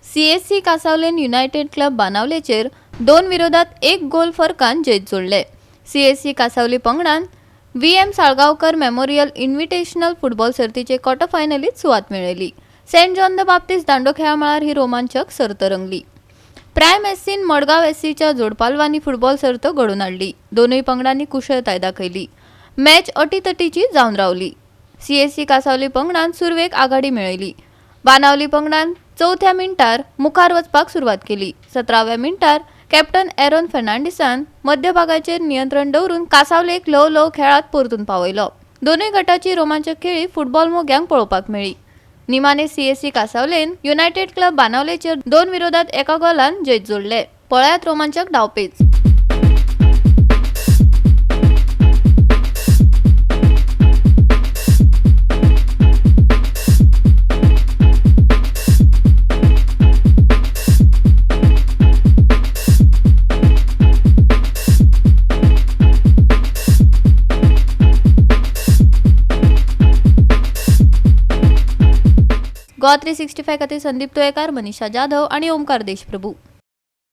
CSC कासावलेन United club बानावलेचेर 2 विरोधात 1 गोल फरकान जैत जोडले. सीएससी कासावली पंगडान व्ही.एम. साळगांवकर मेमोरियल इन्व्हिटेशनल फुटबॉल सर्तीचे क्वॉर्टर फायनलीत सुवात मेळयली. सेंट जॉन the बाप्तिस्ट दांडो खेळा मळार ही रोमांचक सर्त रंगली. प्रायम एससीन मडगांव एससीच्या जोडपालवांनी फुटबॉल सर्त घडोवन हाडली. दोनूय पंगडांनी कुशळताय दाखयली. मॅच अटीतटीची जावन रावली. सीएससी कासावली पंगडान सुरवेक आघाडी मेळयली. बानावली पंगडान चवथ्या मिनटार मुखार वचपाक सुरवात केली. 17व्या मिनटार कॅप्टन एरोन फर्नांडिसान मध्यभागाचेर नियंत्रण दवरून कासावलेक ल्हव ल्हव खेळात परतून पावयलो. दोनूय गटाची रोमांचक खेळी फुटबॉल मोग्यांक पळोवपाक मेळ्ळी. निमाणे सीएससी कासावलेन युनायटेड क्लब बानावलेचेर 2 विरोधात 1 गोलान जैत जोडले. पळयात रोमांचक डावपेच. गोवा 365 खातीर संदीप तुयेकार, मनीषा जाधव आणि ओमकार देशप्रभू.